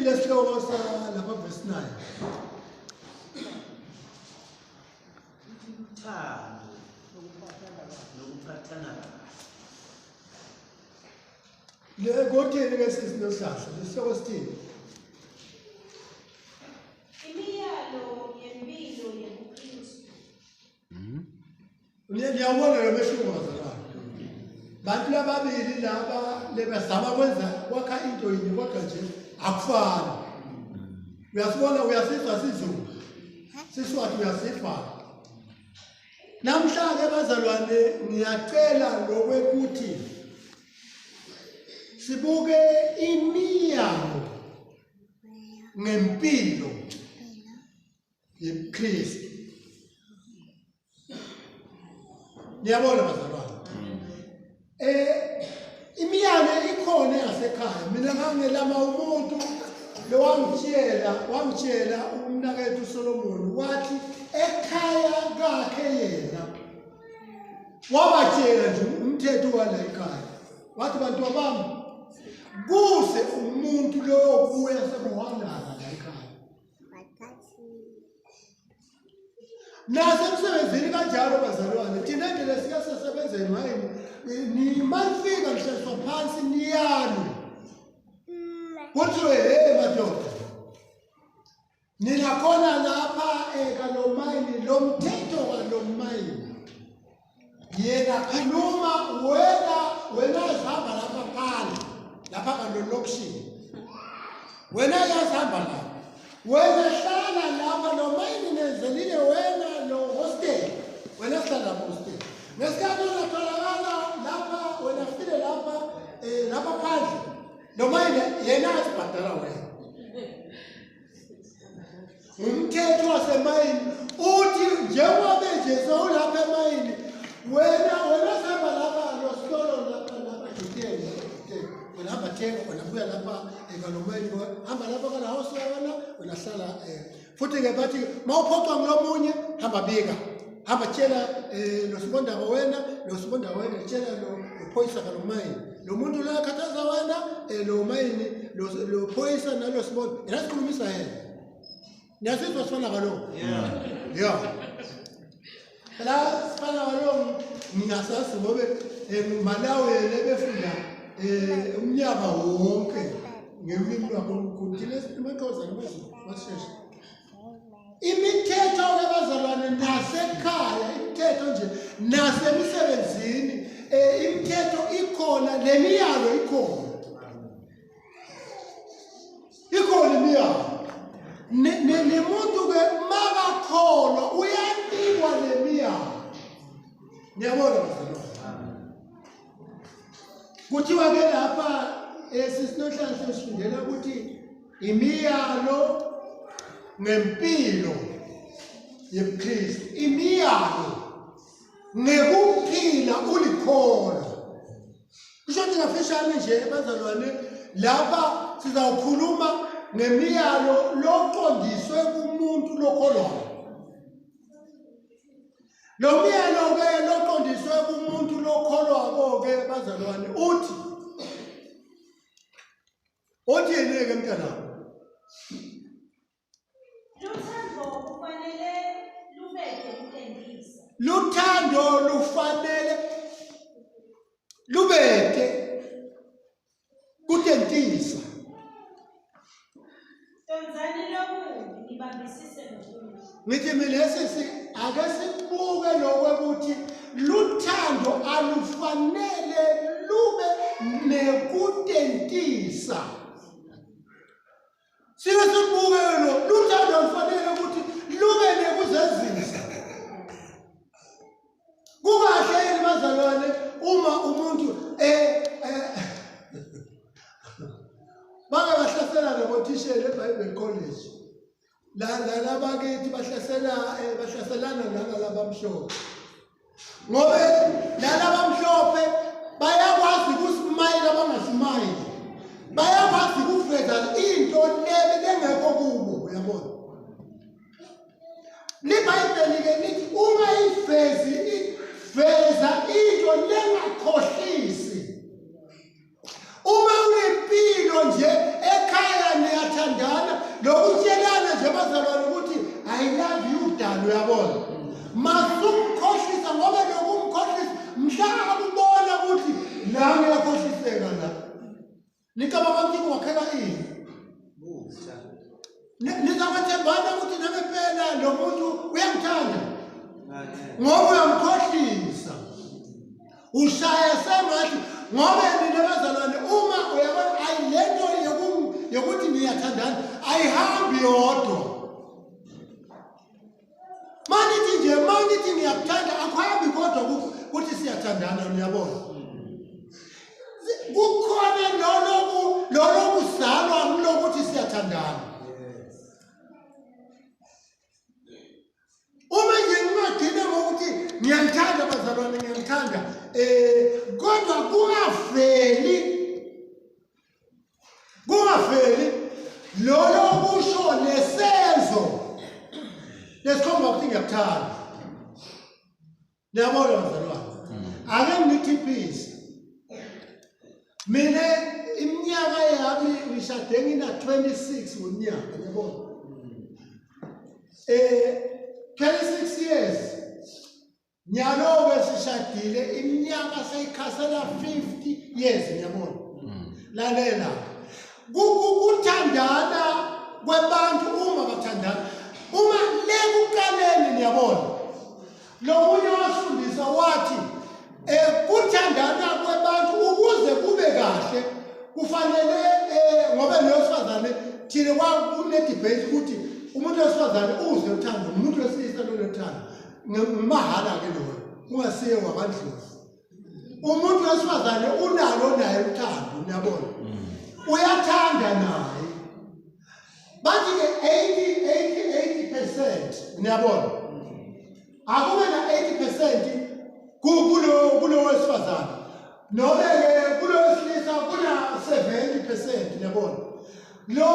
lesihloko salapha verse 9? Uthando nokuphathana kahle. Le kothini ke sisi nohlahla lesihloko sithini? Imiyalo yempilo yobuKristu. Niyawubona lo mehluko bazalwane. Bantu lababili laba lebazama kwenza kwakha into yinye kodwa nje akufani. Uyasibona uyasizwa siZulu. SiSwati uyasifa. Namhla ke bazalwane ngiyacela lokwekuthi sibuke imiyalo ngempilo yebuKristu. Niyabona bazalwane. Imiyalo ikhona yasekhaya. Mina ngangelama umuntu lowangitshela, wangitshela umnakethu uSolomon wathi ekhaya kakhe yena wabatshela nje umthetho wala ekhaya. Wathi bantu bami kuze umuntu loyobuya sekuhangana la ekhaya. Nasemsebenzini kanjalo bazalwane, thina ndlela sike sisebenzeni mayini nimanifika nihlaliswa phansi niyalwe. Kuthiwe hey madoda, nina khona lapha kalomayini, lo mthetho kalomayini yena khuluma wena wena zihamba lapha phandle lapha kalolokishini wena yazihamba lapha wena hlala lapha noma yini nenzelile wena lo hostel wena hlala lapha hostel ngesikhathi uzatholakala lapha wena file lapha lapha phandle noma yini yena azibhadala wena. Umthetho wasemayini uthi njengoba nje sewulapha emayini wena wena sihamba lapha lositolo lapha lapha jikeni wena hamba thenga wena buya lapha ekalomayini hamba lapha kala house wena wena hlala futhi ke bathi mawuphoqwa ngulomunye hamba bika hamba tshela losibondaba wena losibondaba wena tshela lo phoyisa kalomayini lo muntu lo akhathaza wena lo mayini lo phoyisa nalo sibonda yena sikhulumisa yena. Niyasizwa sifana kaloku? Yeah. La sifana kaloku ngingasazi ngobe Malawi lebefunda umnyaka wonke ngelimi lwabo olukhulu. Thina simaXhosa namaZulu masisheshe. Imithetho ke bazalwane nasekhaya, imithetho nje nasemisebenzini, imithetho ikhona nemiyalo ikhona. Ikhona imiyalo. Nemuntu ke makakholwa uyanikwa nemiyalo. Niyabona bazalwane. Kuthiwa ke lapha sisinohlanhla sifundela ukuthi imiyalo ngempilo yebuKristu, imiyalo ngekuphila ulikholwa. Kusho ukuthi kafishane nje bazalwane lapha sizawukhuluma ngemiyalo loqondiswe kumuntu lokholwayo. Lo myalo ke loqondiswe kumuntu lokholwako ke bazalwane uthi uthini ke mntanami? Luthando kufanele lubeke ukutengisa. Luthando lufanele lubeke kutentisa. Tonzani lokubi nibambisise nokuhle. Ngithi mina sisi ake sibuke lokho ukuthi luthando alufanele lube nekutentisa. Sike sibuke lo luthando alufanele ukuthi lube nekuzenzisa. Kukahle yini bazalwane uma umuntu bake bahlasela nabothishela eBible College. La labakithi bahlasela bahlaselana nangalabamhlophe. Ngoba lalabamhlophe bayakwazi ukusimayila bangasimayili. Bayakwazi ukuveza into lebe lengekho kubo, uyabona. LiBhayibheli ke lithi ungayivezi veza into lengakhohlisi. Uma unempilo nje ekhaya niyathandana Lokutshelana nje bazalwane ukuthi I love you dali, uyabona, masumkhohlisa, ngoba lokumkhohlisa mhla akubona ukuthi la ngiyakhohliseka la, nicabanga ukuthi kungakheka ini? Nizakwethembana ukuthi nangempela lo muntu uyangithanda, ngoba uyamkhohlisa, ushaya sengathi. Ngoba nina bazalwane, uma uyabona, ayi, lento yokuthi niyathandana ayihambi yodwa. Manithi nje, manithi ngiyakuthanda, akuhambi kodwa ukuthi siyathandana, niyabona. Kukhona lolo kuzalwa kulokuthi siyathandana. Uma nje ngingagcina ngokuthi ngiyanithanda bazalwane, ngiyanithanda, kodwa kungafeli lolo kusho nesenzo lesikhomba ukuthi ngiyakuthanda. Niyabona bazalwane, ake ngithiphise mina, iminyaka yami ngishade ngina 26 ngonyaka, niyabona, 26 years. Nyalo-ke sishadile iminyaka seyikhasela 50 years, ngiyabona. Lalela, kuthandana kwebantu, uma bathandana, uma lekuqaleni, niyabona, lo munye wasifundisa wathi kuthandana kwebantu ukuze kube kahle kufanele ngoba lo wesifazane, thina kwakune-debate ukuthi umuntu wesifazane uzwe uthando, umuntu wesilisa lonothando ngumahhala-ke loyo, ungasiye wakandlovu. Umuntu wesifazane unalo naye uthando, niyabona, uyathanda naye. Bathi-ke 80 80 80%, niyabona, akube na 80% kulo wesifazane, noma-ke kulo wesilisa kuna 70%, niyabona. Lo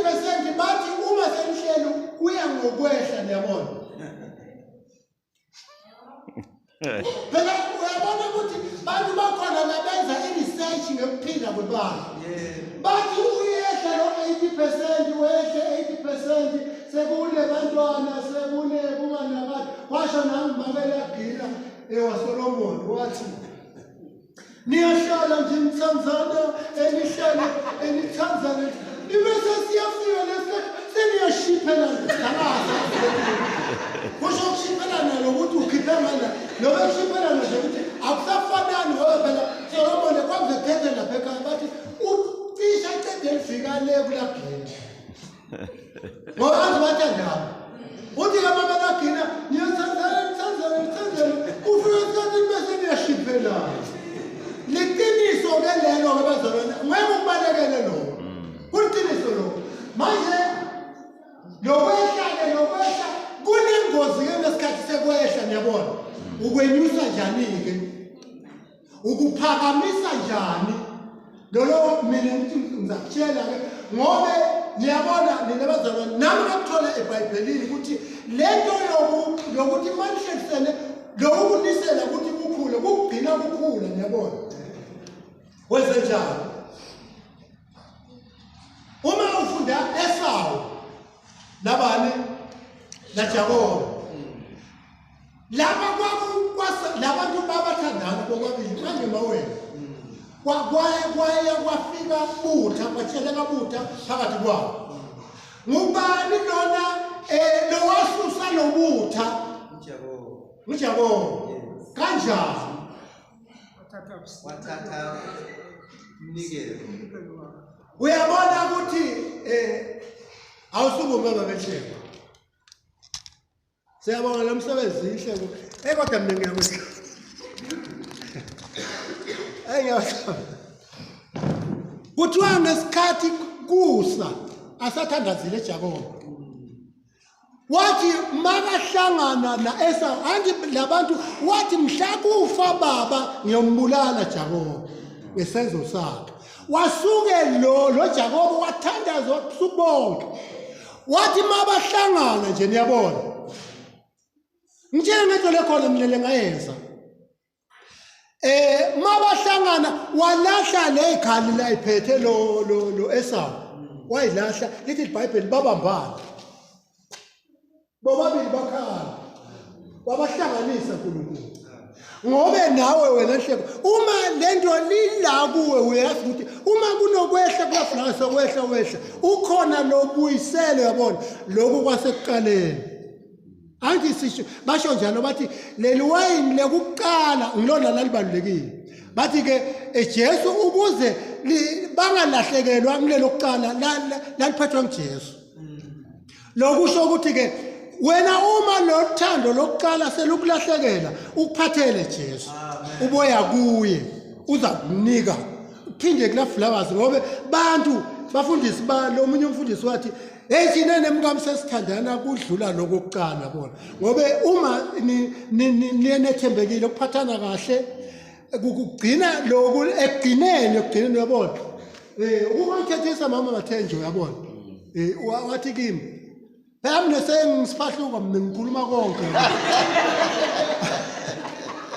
80% bathi uma senihleli kuya ngokwehla, niyabona. Phela uyabona ukuthi bantu bakhona labenza i-research ngekuphila kwebantu, bathi uyehla lo 80%, wehle 80% sekunebantwana, sekune kunganabantu. Washo nangimakela gila ewaSolomon, wathi niyahlala nje nithandzana, enihlale enithandzana, ibe sesiyafika lesikhathi seniyashiphelana. Kusho ukushiphelana lokuthi ukhiphe ngala, noma kushiphelana nje ukuthi akusafanani, ngoba phela Solomon kwakuze kuthethe lapha ekhaya, bathi ucishe acede lifika le kulagina, ngoba bantu bathandana. Uthi-ke mama lagina, niyathandzana, nithandzana, nithandzana, kufika esikhathini bese niyashiphelana. Liqiniso-ke lelo-ke bazalwane, ngeke ukubalekele lokho, kuliqiniso lokho. Manje lokwehla-ke, lokwehla kunengozi-ke ngesikhathi sekwehla, niyabona. Ukwenyusa njani-ke, ukuphakamisa njani lolo? Mina ngithi ngizakutshela-ke, ngobe niyabona nina bazalwane, nami ngakuthola ebhayibhelini ukuthi lento yokuthi manihlekisene, lokukunisela ukuthi kukhule, kukugcina kukhula, niyabona. Wenze njani uma ufunda Esawu nabani naJakobe? Laba kwaku labantu babathandana bobabili. Manje mawena kwaya kwafika butha, kwatsheleka butha phakathi kwabo. Ngubani lona lowasusa lobutha? UJakobe. Kanjani? Wathatha umnikelo. Uyabona ukuthi awusukume babehleko. Siyabonga lo msebenzi, inhleko. Kodwa mina ngiyakuhla. Ngiyasaba. Kuthiwa ngesikhathi kusa asathandazile Jakobe. Wathi makahlangana na-Esau, anti labantu, wathi mhla kufa baba ngiyombulala Jakobe ngesenzo sakhe. Wasuke lo Jakobe wathandaza ubusuku bonke. Wathi mabahlangana nje, niyabona. Ngitshela ngento lekhona mina lengayenza. Mabahlangana walahla lezikhali la iphethe lo Esau. Wayilahla lithi iBhayibheli babambana. Bobabili bakhala. Wabahlanganisa uNkulunkulu. Ngobe nawe wena nhleko uma lento lila kuwe uyazi ukuthi uma kunokwehla kuyafuna sokwehla wehla ukhona lobuyiselo yabona lokhu kwasekuqaleni angithi sisho basho njalo bathi leli wayini lekuqala ngilona lalibalulekile bathi ke eJesu ukuze bangalahlekelwa kulelo kuqala laliphethwe nguJesu lokusho ukuthi ke wena uma lothando lokuqala selukulahlekela ukuphathele Jesu uboya kuye uza kunika uphinde kula flowers ngoba bantu bafundisi ba lo munye umfundisi wathi hey thina nemkami sesithandana kudlula lokho kuqala bona ngoba uma nethembekile ukuphathana kahle kugcina lokhu ekugcineni ekugcineni uyabona eh ukungithethisa mama Mathenjo uyabona eh wathi kimi phela mina sengisifahluka mina ngikhuluma konke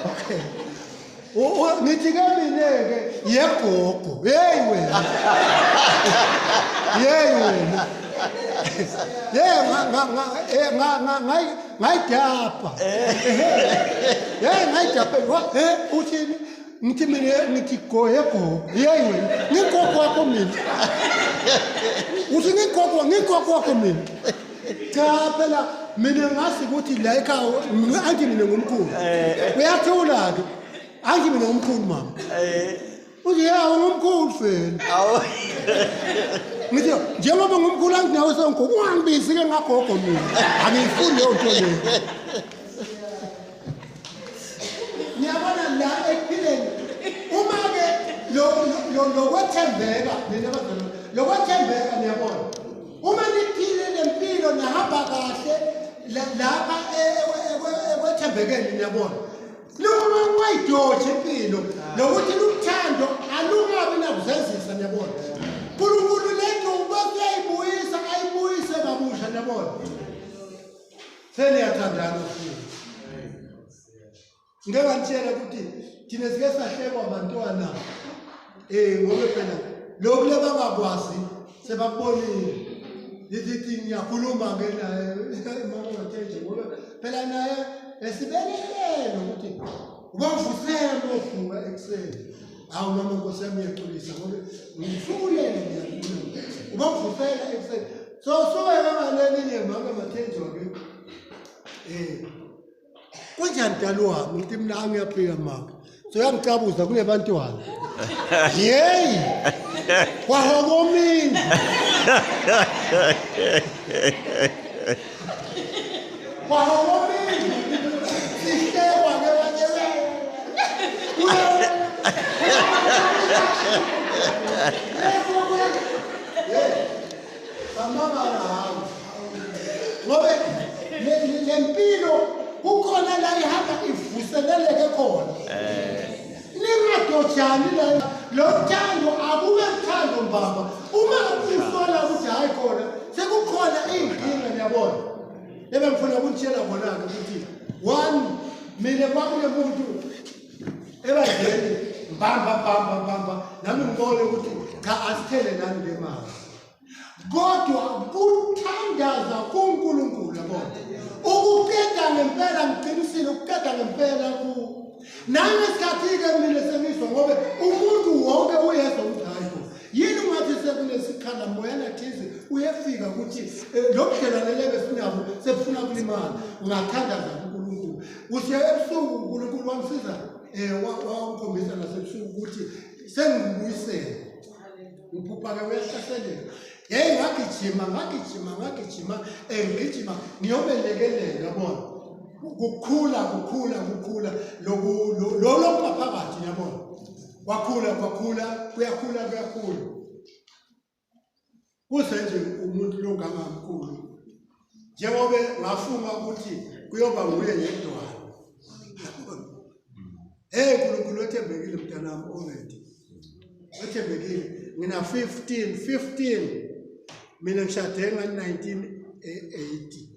okay ngithi ke mina-ke yegogo yeyi wena yeyi wena ye ngayidapha ye ngayidapha he uthini ngithi mina ngithi go yegogo yeyi wena ngigogo wakho mina uthi ngigogo ngigogo wakho mina cha phela mina ngazi ukuthi la ekhaya anti mina ngumkhulu uyathula-ke anti mina ngumkhulu mama uthi ya ungumkhulu fela ngithi njengoba ngumkhulu angithi nawe sewungogo ungangibizi-ke ngagogo mina angiyifuni leyo nto leyo niyabona la ekuphileni uma-ke lokwethembeka nina bazalwane lokwethembeka niyabona uma niphile nempilo nahamba kahle lapha ekwethembekeni niyabona lungayidoji impilo nokuthi luthando alungabi nakuzenzisa niyabona uNkulunkulu lento ubeseyibuyisa ayibuyise kabusha niyabona seniyathandana futhi ngeke ngantshela ukuthi thina sike sahlekwa abantwana eh ngoba phela lokhu lebangakwazi sebakubonile lithi ngiyakhuluma ke naye mama Mathenje ngoba phela naye esibelelele ukuthi ubavusela movuka ekuseni hawu mama nkosi yami uyaxolisa ngoba ngifukulele ngiyakhuluma ubavusela ekuseni so suke ngalelinye mama Mathenjwa ke eh kunjani dalo wami ngithi mina angiyaphila mama so yangicabuza kunebantwana yeyi kwahokomini kwahokomini sihlekwa ke banye Bamama hawu ngoba le mpilo kukhona la ihamba ivuseleleke khona eh. ningadojani la lo thando akube thando mbamba uma usola ukuthi hayi khona sekukhona iy'nkinga niyabona lebe ngifuna ukunitshela khona-ke ukuthi one mina kwakunemuntu ebandleni mbamba mbamba mbamba nami ngibone ukuthi cha asithele nani ke mali kodwa kuthandaza kuNkulunkulu yabona ukuqeda ngempela ngiqinisile ukuqeda ngempela ku nangesikhathi-ke mina sengizwa ngoba umuntu wonke uyezwa ukuthi hayi bo yini ungathi sekunesikhala moyana thize uyefika ukuthi eh, lo budlelwane lebe sinabo sebufuna kulimala ungathandaza kuNkulunkulu Kushiya ebusuku uNkulunkulu wamsiza um wamkhombisa nasebusuku ukuthi sengibuyisele ngiphupha-ke uyahlaseleka yeyi ngagijima ngagijima ngagijima um ngigijima ngiyobelekelela yabona kukhula kukhula kukhula lo lokungaphakathi yabona kwakhula kwakhula kuyakhula kuyakhula Kuze nje umuntu longangamkhulu njengoba ngafunga ukuthi kuyoba nguye yedwana. Hey uNkulunkulu wethembekile mntanami already. Wethembekile. Ngina 15 15 mina ngishade nga-1980.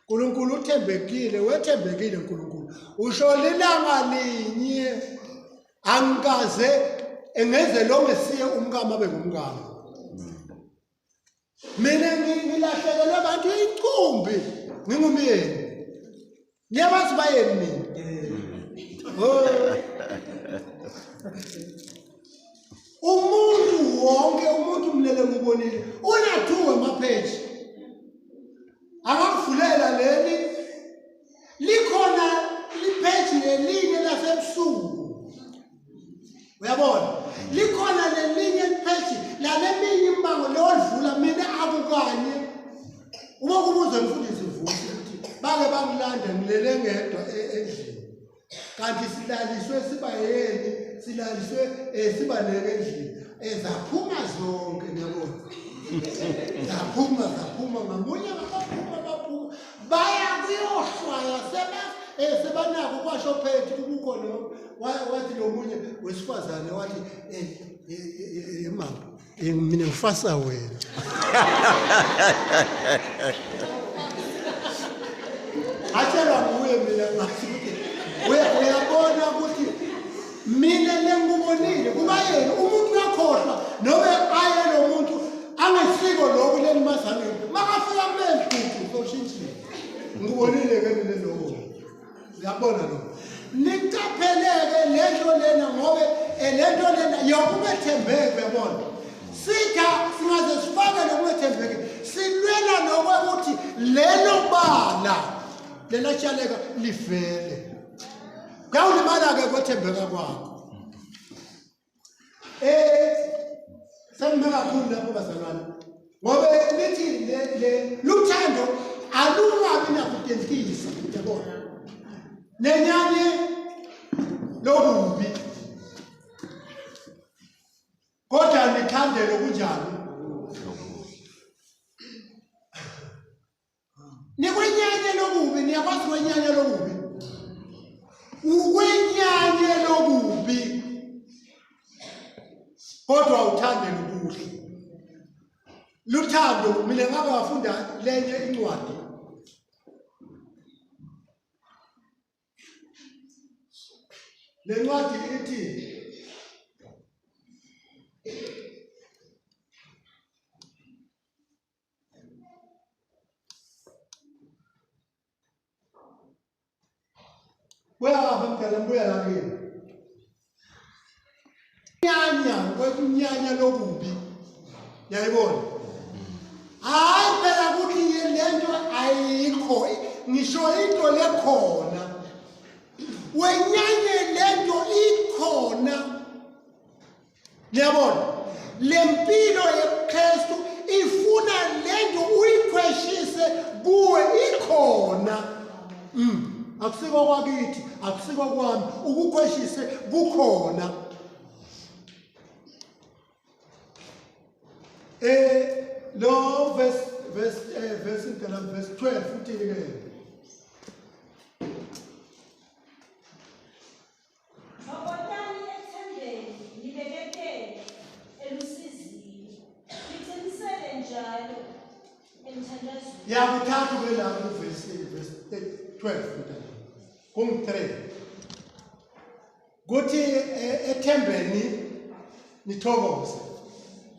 uNkulunkulu uthembekile, wethembekile uNkulunkulu. Usho lilanga linye angikaze engenze lo ngesiye umkami abe ngumkami. Mina ngilahlekelwe abantu inkumbi ngingumyeni. Niyabazi bayeni mina. Oh. Umuntu wonke umuntu mlele ngubonile unathuwe amapheji. Angakuvulela leli likhona lipheji lelinye lasebusuku. Uyabona? Likhona lelinye lipheji laleminye imibango leyodlula mina akukanye. Uma kubuza mfundisi Vusi ukuthi bake bangilanda ngilele ngedwa endlini. Kanti silaliswe sibayeni, silaliswe sibaneke endlini. Zaphuma zonke niyabona. Zaphuma zaphuma ngamunye baphuma baphuma. Baya kuyohlwaya seba sebanako kwasho phethu kukhona wathi lo munye wesifazane wathi mama mina ngifasa wena. Atshelwa nguye mina ngathi ukuthi uyabona ukuthi mina lengikubonile kuba yena umuntu uyakhohlwa noma aye lo muntu angesiko lokhu lenimazaneni makafika kulendlu soshintshile ngikubonile ke mina lokho. Uyabona lo. Niqapheleke lento lena ngobe lento lena yokungathembeki uyabona. Sitha singaze sifake lokungathembeki silwela nokuthi lelo bala lelatshaleka livele. Kuyawulimala ke kwethembeka kwakho. Sengime kakhulu lapho bazalwane. Ngoba lithi le luthando alungabi nakudentisa uyabona. Nenyanye lokubi. Kodwa nithande lokunjani? Nikwenyanye lokubi, niyakwazi kwenyanya lokubi. Ukwenyanye lokubi. Kodwa uthande lokuhle. Luthando mina ngake ngafunda lenye incwadi. Le ncwadi ithi Buya lapha mdala, buya la kimi. Nyanya, kwekunyanya lokubi. Yayibona? Hayi phela ukuthi lento ayikho, ngisho into lekhona. Wenyanye lento ikhona. Niyabona? Le mpilo yebuKristu ifuna lento uyikhweshise kuwe ikhona. Akusiko kwakithi, akusiko kwami, ukukhweshise kukhona. Lo verse verse verse verse 12 uthini ke? Thokozani ethembeni, nibekekele elusizini, niqinisele njalo emthandazweni. Yakuthathu ke lapho verse 12 mntana. Kum 3. Kuthi ethembeni nithokoze.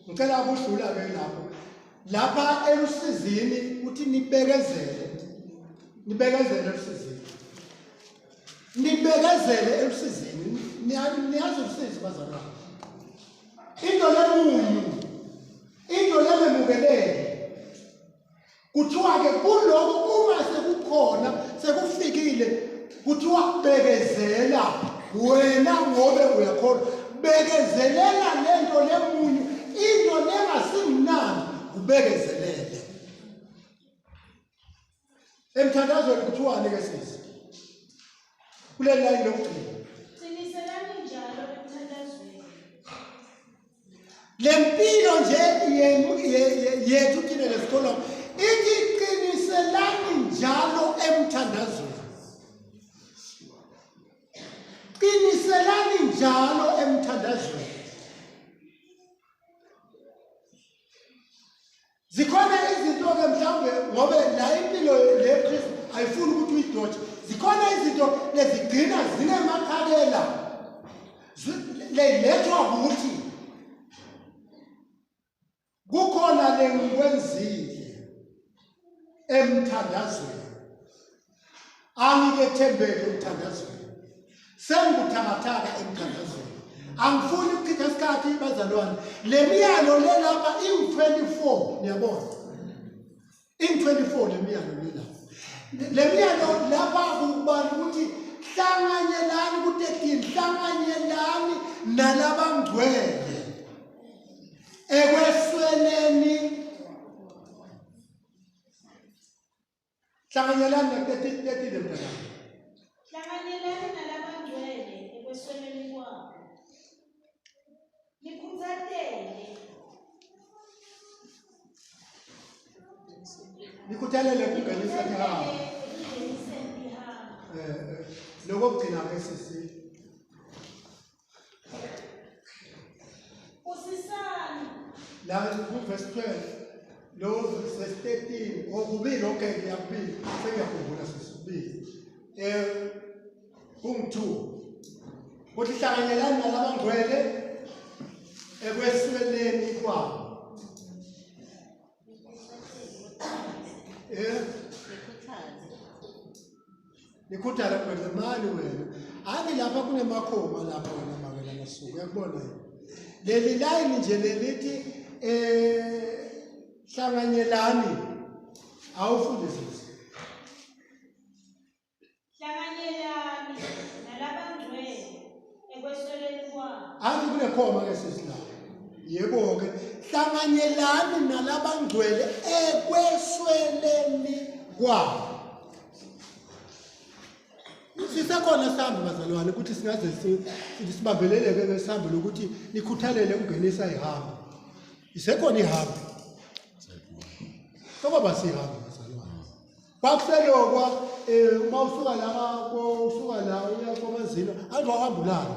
Ngicela ukudlula ke lapho. Lapha elusizini uthi nibekezele. Nibekezele elusizini. Nibekezele elusizini. Niyazi usizi bazalwane. Into lemunyu, into lememukelele. Kuthiwa ke kuloko uma sekukhona sekufikile kuthiwa bekezela wena ngobe uyakholwa. Bekezelela lento lemunyu, into lengasimnandi ubekezelele. Emthandazweni kuthiwani ke sisi? Kule line lokugcina. Qiniselani njalo emthandazweni. Le mpilo nje yethu thina lesikolo ithi qiniselani njalo emthandazweni. Qiniselani njalo emthandazweni. Zikhona izinto ke mhlawumbe ngobe la impilo le Kristu ayifuni ukuthi uyidoje. Zikhona izinto lezigcina zinemakhabela. Lelethwa ukuthi Kukhona lengikwenzile emthandazweni. Angikethembeki emthandazweni. Sengibuthakathaka emthandazweni. Angifuni ukuchitha isikhathi bazalwane. Le miyalo le lapha iwu-24 niyabona. Iwu-24 le miyalo le lapha. Le miyalo lapha kubala ukuthi hlanganyelani ku-13 hlanganyelani nalabangcwele ekwesweleni hlanganyelani na-13 mntanami Hlanganyelani nalabangcwele ekwesweleni kwabo. Nikhuthatele. Nikhuthalele ukungenisa ihambo. Ekungeniseni ihambo. Eh, lokokugcina ke sisi Busisani. La ku-verse 12 lo verse 13 okubili okay ngiyakubili sengiyakhumbula sisi kubili kungu-2 kuthi hlanganyelani nalabangcwele ekwesweleni kwabo Nikhuthale kwethu mani wena. Ani lapha kunemakhoma lapha wena makela masuku uyakubona yini? Leli line nje lelithi hlanganyelani awufundisisi. Hlanganyelani nalabangcwele ekwesweleni kwabo. Athi kunekhoma ke sisi la. Yebo ke hlanganyelani nalabangcwele ekwesweleni kwabo. Sisekhona sihambe bazalwane ukuthi singaze sibambeleleke ke sihambe lokuthi nikhuthalele ukungenisa ihambo. Isekhona ihambo. Sokwaba sihambe bazalwane. Kwakuselokwa uma usuka la usuka la uya komazino anti wahamba ulala.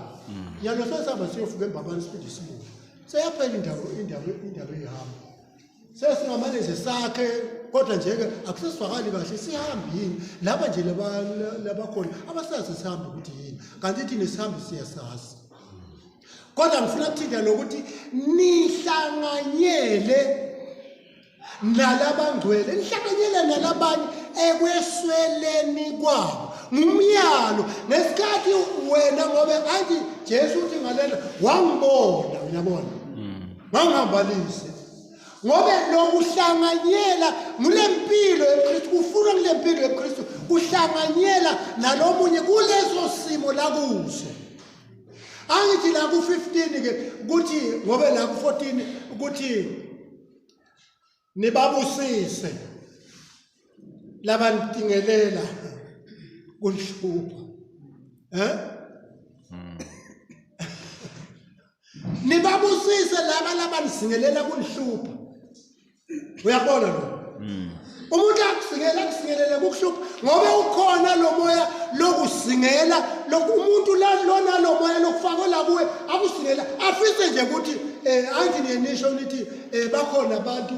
Nyalo sesihamba siyofika embabane siphinde sibuye. Seyaphela indawo indaba indaba eyihambo. Sesingamane nje sakhe kodwa nje ke akusesizwakali kahle sihambe yini laba nje labakhona abasazi sihambe ukuthi yini kanti thina sihambe siyasazi. Kodwa ngifuna ukuthinta lokuthi nihlanganyele nalabangcwele nihlanganyele nalabanye ekwesweleni kwabo ngumyalo ngesikhathi wena ngobe athi Jesu uthi ngalena wangibona uyabona wangihambalise ngobe lokuhlanganyela ngulempilo yeKristu kufunwa kulempilo yeKristu kuhlanganyela nalomunye kuleso simo lakuso angithi la ku-15 ke kuthi ngobe la ku-14 ukuthi nibabusise labanitingelela kunihlupha nibabusise laba labanizingelela kunihlupha uyabona lo umuntu akusingela akusingelele kukuhlupha ngoba ukhona lo moya lokusingela lokhu umuntu lona lo moya lokufakwe la kuwe akusingela afise nje ukuthi angithi niye nisho nithi bakhona abantu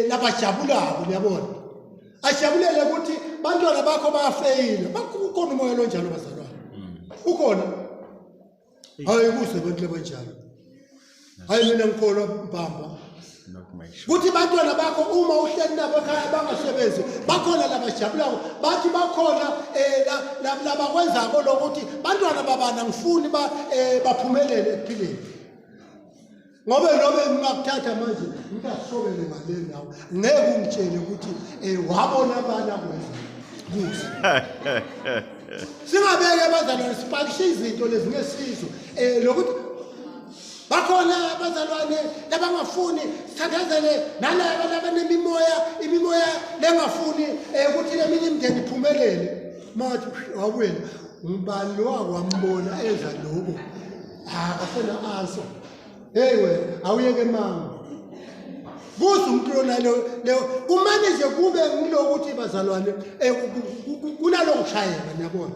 labajabulako niyabona ajabulele ukuthi bantwana bakho bayafeyila ukhona umoya lonjalo bazalwane ukhona hayi kuze abantu labanjalo hayi mina ngikholwa mbamba kuthi bantwana bakho uma uhleli nabo ekhaya bangasebenzi bakhona labajabulako bathi bakhona labakwenzako lokuthi bantwana babana ngifuni baphumelele ekuphileni ngoba nobe ngingakuthatha manje ngikasobele ngale ndawo ngeke ungitshele ukuthi wabona abani akwenza kuze singabeke abazalwane sipakishe izinto lezi ngesizo lokuthi bakhona abazalwane labangafuni sithandazele nalaba labanemimoya imimoya lengafuni ukuthi leminye imindeni iphumelele mathi awuwena ngubani lo wakwambona eza lokho akasena answer hey wena awuyeke mama kuze umuntu lona leyo kumane nje kube ngilokuthi bazalwane kunalokushayeka niyabona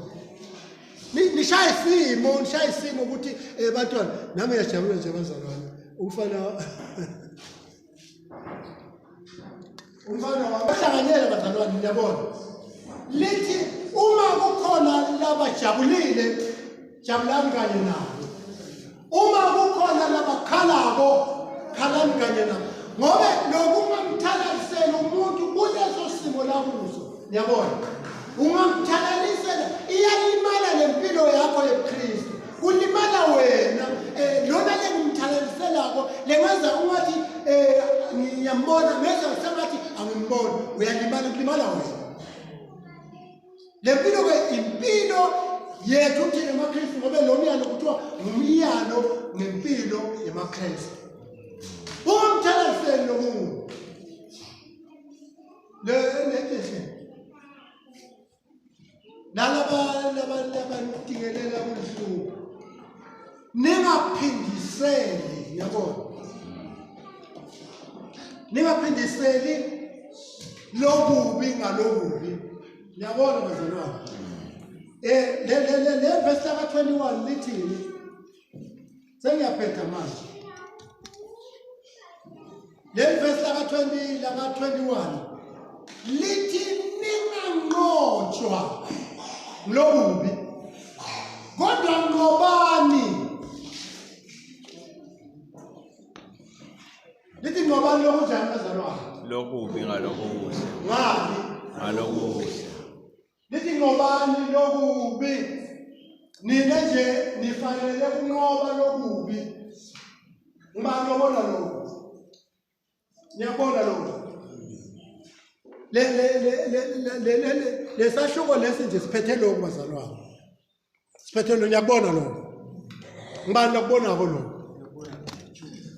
nishaye isimo nishaye isimo ukuthi bantwana nami ngiyajabula nje bazalwane umfana umfana wahlanganyela bazalwane niyabona lithi uma kukhona labajabulile jabulani kanye nabo uma kukhona labakhalako khalani kanye nabo. Ngoba nokungamthalalisela umuntu kuleso simo lakuso, niyabona, ungamthalalisela iyalimala lempilo yakho yobuKristu, kulimala wena. Lona lengimthalaliselako lengenza ungathi ngiyambona, ngenza sengathi angimboni, uyalimala, kulimala wena. Le mpilo ke impilo yethu thina emaKristu, ngoba lo myalo kuthiwa ngumyalo ngempilo yemaKristu. Ungamthalaliseli lomuntu le le nalaba labantingelela kulihlupho, ningaphindiseli, yabona, ningaphindiseli lokubi ngalokubi. Niyabona bazalwane, le verse laka 21 lithini? Sengiyaphetha manje. Leli verse laka 20 laka 21 lithi ninganqotshwa lokubi, kodwa nqobani. Lithi nqobani lokunjani bazalwane? Lokubi ngalokuhle. Ngani? Ngalokuhle. Lithi nqobani lokubi. Nina nje nifanele kunqoba lokubi. Ngubani obona lokho? Niyabona lokho? Le le le le le le le lesahluko lesi nje siphethe lokho bazalwane. Siphethe lo, ngiyakubona lokho. Ngubani lokubonako lokho?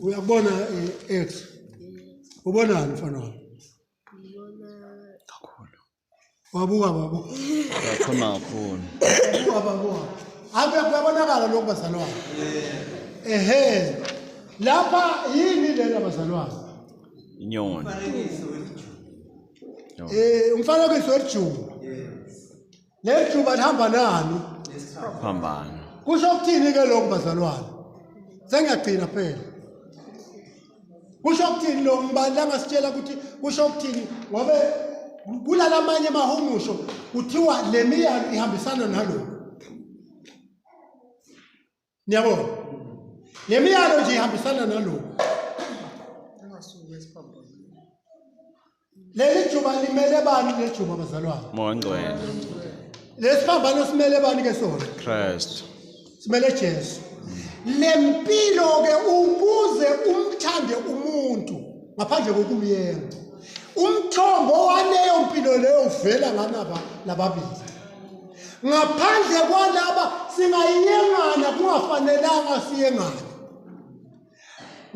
Uyakubona ex. Ubonani mfana wami? Kakhulu. Wabuka babo. Kakhulu kakhulu. Wabuka babo. Ake kuyabonakala lokho bazalwane. Ehe. Lapha yini lena bazalwane? Inyoni. Umfanekiso welijuba. Yes. Leli juba lihamba nani? Phambano. Kusho ukuthini ke lokho bazalwane? Sengiyagcina phela. Kusho ukuthini lo ngibani langasitshela ukuthi kusho ukuthini, ngoba kulalamanye amahumusho kuthiwa le miyalo ihambisana nalokhu. Niyabona? Le miyalo nje ihambisana nalokhu. Leli juba limele bani leli juba bazalwane? Moya Ngcwele. Lesiphambano simele bani ke sona? Christ. Simele Jesu. Lempilo ke ukuze umthande umuntu ngaphandle kokumyenga. Umthombo waleyo mpilo leyo uvela nganaba lababili. Ngaphandle kwalaba singayengana kungafanelanga siyengane.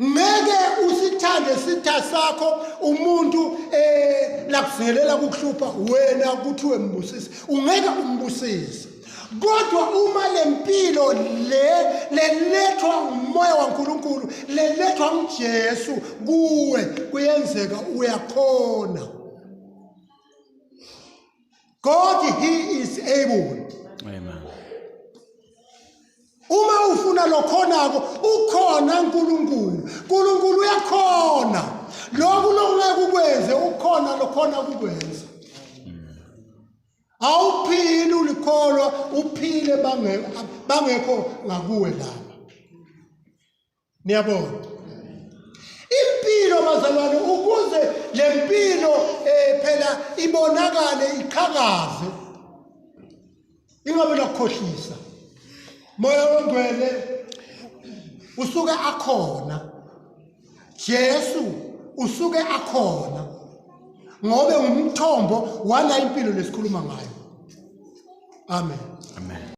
Ngeke usithande sitha sakho umuntu lakuzingelela kukuhlupha wena kuthiwe mbusise, ungeke umbusise. Kodwa uma lempilo le lelethwa umoya waNkulunkulu, lelethwa uJesu kuwe, kuyenzeka uyakhona. God, he is able. Amen. Uma ufuna lokhonako ukhona uNkulunkulu. uNkulunkulu uyakhona. Lokhu lokungeke ukwenze ukhona lokhona ukukwenza. Awuphili ulikholwa, uphile bangekho ngakuwe lapha. Niyabona? Impilo bazalwane, ukuze lempilo phela ibonakale iqhakaze, ingabe lokukhohlisa. Moya oNgcwele usuke akhona, Jesu usuke akhona, ngobe ngumthombo wala impilo lesikhuluma ngayo. Amen. Amen.